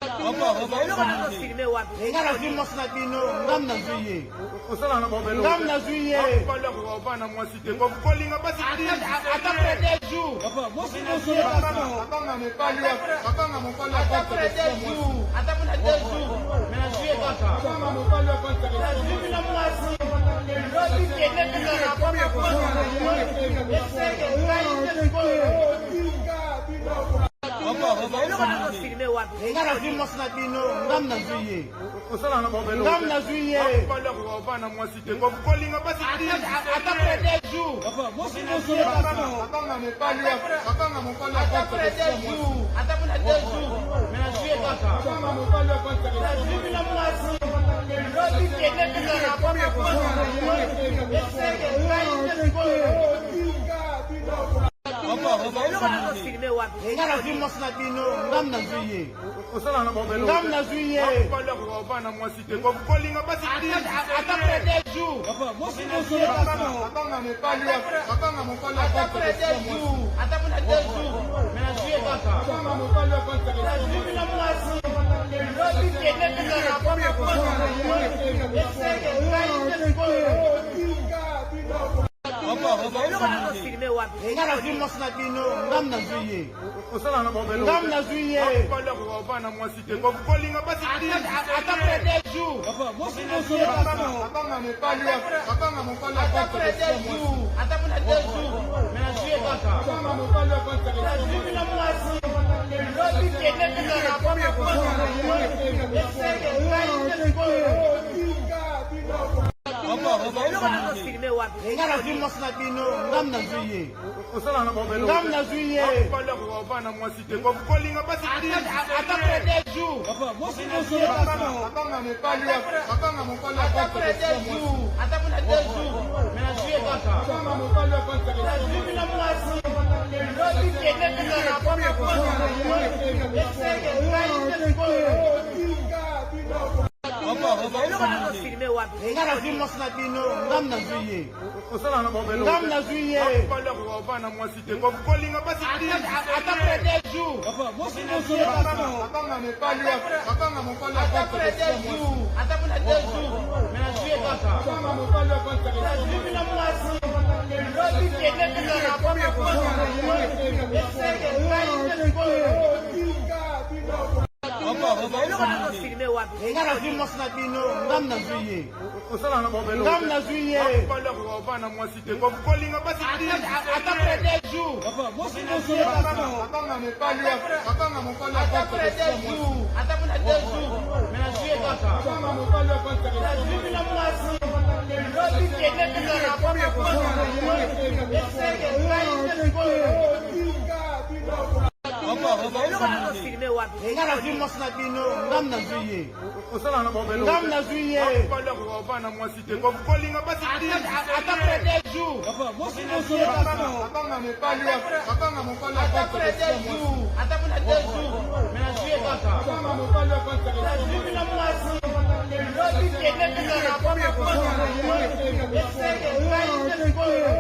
Nga nazwi mwasi na bino, ngam nazwi ye, ngam nazwi ye. Ata mpona 2 jours, ata mpona 2 jours, ata mpona 2 jours, mais nazwi ye kaka. Nazwi bino mwasi lobi, kende mpezaka eseke ngai te sikoyo. Nga nazwi mwasi na bino, ngam nazwi ye, ngam nazwi ye. Ata mpona 2 jours, ata mpona 2 jours, ata mpona 2 jours, mais nazwi ye kaka. Nazwi bino mwasi lobi, kende mpezaka eseke ngai te sikoyo. Nga nazwi mwasi na bino, ngam nazwi ye, ngam nazwi ye. Ata mpona 2 jours, ata mpona 2 jours, ata mpona 2 jours, mais nazwi ye kaka. Nazwi bino mwasi lobi, kende mpezaka eseke ngai te sikoyo. Nga nazwi mwasi na bino, ngam nazwi ye, ngam nazwi ye. Ata mpona 2 jours, ata mpona 2 jours, ata mpona 2 jours, mais nazwi ye kaka. Nazwi bino mwasi lobi, kende mpezaka eseke ngai te sikoyo. Nga nazwi mwasi na bino, ngam nazwi ye, ngam nazwi ye. Ata mpona 2 jours, ata mpona 2 jours, ata mpona 2 jours, mais nazwi ye kaka. Nazwi bino mwasi lobi, kende mpezaka eseke ngai te sikoyo. Nga nazwi mwasi na bino, ngam nazwi ye, ngam nazwi ye. Ata mpona 2 jours, ata mpona 2 jours, ata mpona 2 jours, mais nazwi ye kaka. Nazwi bino mwasi lobi, kende mpezaka eseke ngai te sikoyo. Nga nazwi mwasi na bino, ngam nazwi ye, ngam nazwi ye. Ata mpona 2 jours, ata mpona 2 jours, ata mpona 2 jours, mais nazwi ye kaka. Nazwi bino mwasi lobi, kende mpezaka eseke ngai te sikoyo. Nga nazwi mwasi na bino, ngam nazwi ye, ngam nazwi ye. Ata mpona 2 jours, ata mpona 2 jours, ata mpona 2 jours, mais nazwi ye kaka. Nazwi bino mwasi lobi, kende mpezaka eseke ngai te sikoyo.